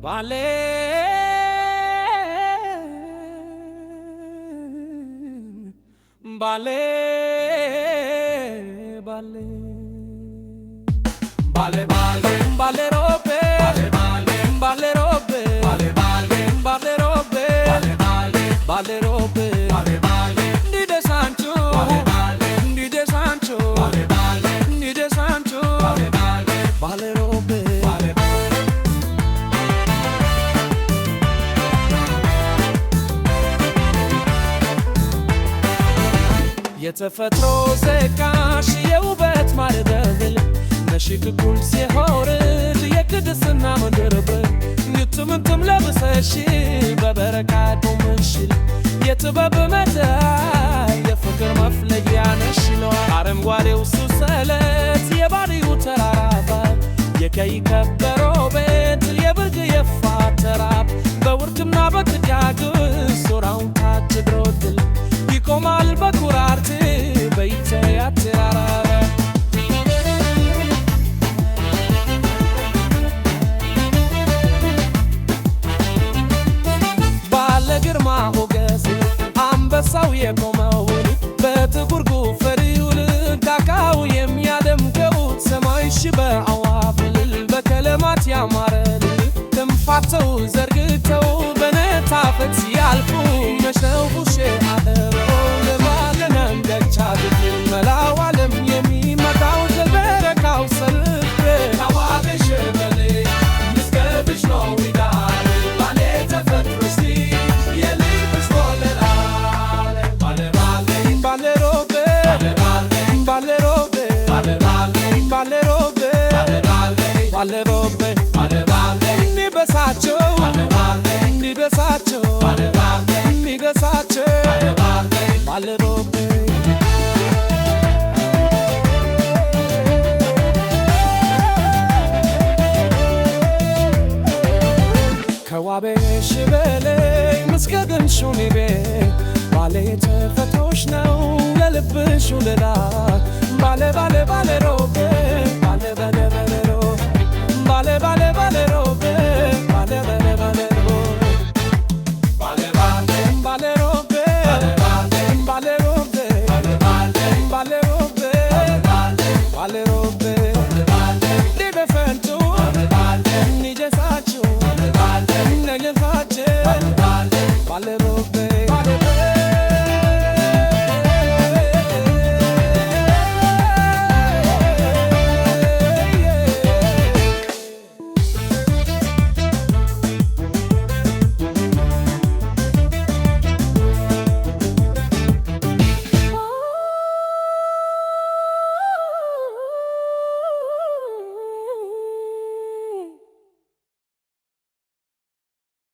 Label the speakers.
Speaker 1: ባሌ ባሌ ባሌ ባሌ ባሌ ባሌ ሮቤ ባሌ ሮቤ ባሌ ሮቤ ባሌ ሮቤ እንዲደ ሳንቾ እንዲደ ሳንቾ እንዲደ ሳንቾ ባሌ ሮቤ። የተፈጥሮ ዘቃሽ የውበት ማርደብል ነሽክ ኩል ሲሆርድ የቅድስና ምድርብ ንትምንትም ለብሰሽ በበረካ ቆመሽል የጥበብ መዳይ የፍቅር መፍለያ ነሽ። አረንጓዴው ሱሰለት የባሪው ተራራ የቀይ ከበሮ ቤት የብርግ የፋተራብ በውርድና በጥጋግ ሱራውን ታጭድሮድል ይቆማል በኩራርት በይተያትራራረ። ባለ ግርማ ሞገስ አንበሳው የቆመው በጥቁር ጉፈሪውል ዳካው የሚያደምቀው ሰማይሽ በአዋፍል በቀለማት ያማረል ክንፋቸው ዘርግተው በነታፈት ሲያልፉ መሽነው አበበው ለባለናንደቻ መላው ዓለም የሚመጣው ዘበረካው ሰልፍ
Speaker 2: ካዋብሽ በሌ ምስገብሽ ነው ይዳል ባሌ ተፈጥሮሽ የልብሽ ወለላለ ባሌ ባሌ
Speaker 1: ባሌ ሮቤ
Speaker 2: ባሌ
Speaker 1: ባሌ ሮቤ
Speaker 2: ባሌ ባሌ
Speaker 1: ባሌ ሮቤ
Speaker 2: ባሌ
Speaker 1: ባሌ ሮቤ
Speaker 2: ባሌ ባሌ
Speaker 1: እንዲበሳቸው
Speaker 2: ባሌ
Speaker 1: እንዲበሳቸው
Speaker 2: ባሌ ባሌ
Speaker 1: እንዲበሳቸው
Speaker 2: ባሌ
Speaker 1: ባሌ ሮቤ። ከዋቤሽ በላይ ምስገድንሽ ኔቤ ባሌ ተፈጥሮሽ ነው ለልብሽ ውለላ ባሌ ባሌ ባሌ ሮቤ ባሌ ባሌ ባሌ ሮ ባሌ ባሌ ባሌ ሮቤ ባሌ ባሌ ባሌ ሮ
Speaker 2: ባሌ ባሌ
Speaker 1: ባሌ ሮቤ ባሌ ሮቤ
Speaker 2: ባሌ
Speaker 1: ባሌ ሮቤ ባሌ ሮቤ ሊበፈንቱ ኒጀሳችሁ ነገፋችን ባሌ ሮቤ።